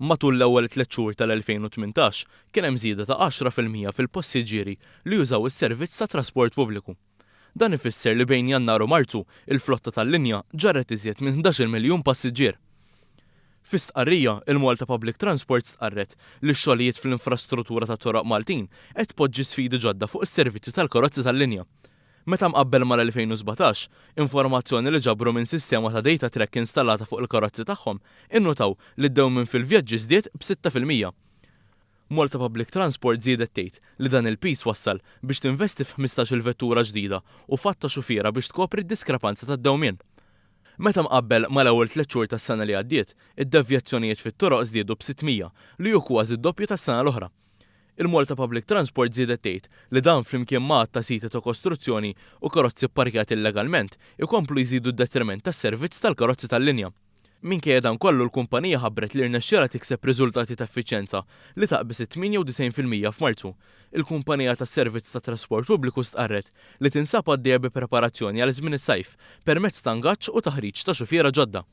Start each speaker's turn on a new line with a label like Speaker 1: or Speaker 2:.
Speaker 1: Matul l-ewwel tlett xhur tal-2018 kien hemm żieda ta' 10% fil-passiġġieri li jużaw is-servizz tat-trasport pubbliku. Dan ifisser li bejn Jannar u Marzu il-flotta tal-linja ġarret iżjed minn 11-il miljun passiġġier. Fi stqarrija, il-Malta Public Transport stqarret li x-xogħlijiet fl-infrastruttura tat-toroq Maltin qed tpoġġi sfidi ġodda fuq is-servizzi tal-karozzi tal-linja. Meta mqabbel mal-2017, informazzjoni li ġabru minn sistema ta' data track installata fuq il-karozzi tagħhom innutaw li d-dewmien fil-vjaġġi żdied b'6%. Malta Public Transport żiedet tgħid li dan il-piż wassal biex tinvesti f'15-il vettura ġdida u f'għadd ta' xufiera biex tkopri d-diskrepanza tad-dewmien. Meta mqabbel mal-ewwel tlett xhur tas-sena li għaddiet, id-devjazzjonijiet fit-toroq żdiedu b'600 li hu kważi d-doppju tas-sena l-oħra. Il-Malta Public Transport żiedet tgħid li dan flimkien ma' għadd ta' siti ta' kostruzzjoni u karozzi pparkjati illegalment ikomplu jżidu d-detriment tas-servizz tal-karozzi tal-linja. Minkejja dan kollu l-kumpanija ħabbret li rnexxielha tikseb riżultati ta' effiċjenza li taqbeż it-98% f'Marzu. Il-kumpanija tas-servizz tat-trasport pubbliku stqarret li tinsab għaddejja bi preparazzjoni għal żmien is-sajf permezz ta' ngaġġ u taħriġ ta' xufiera ġodda.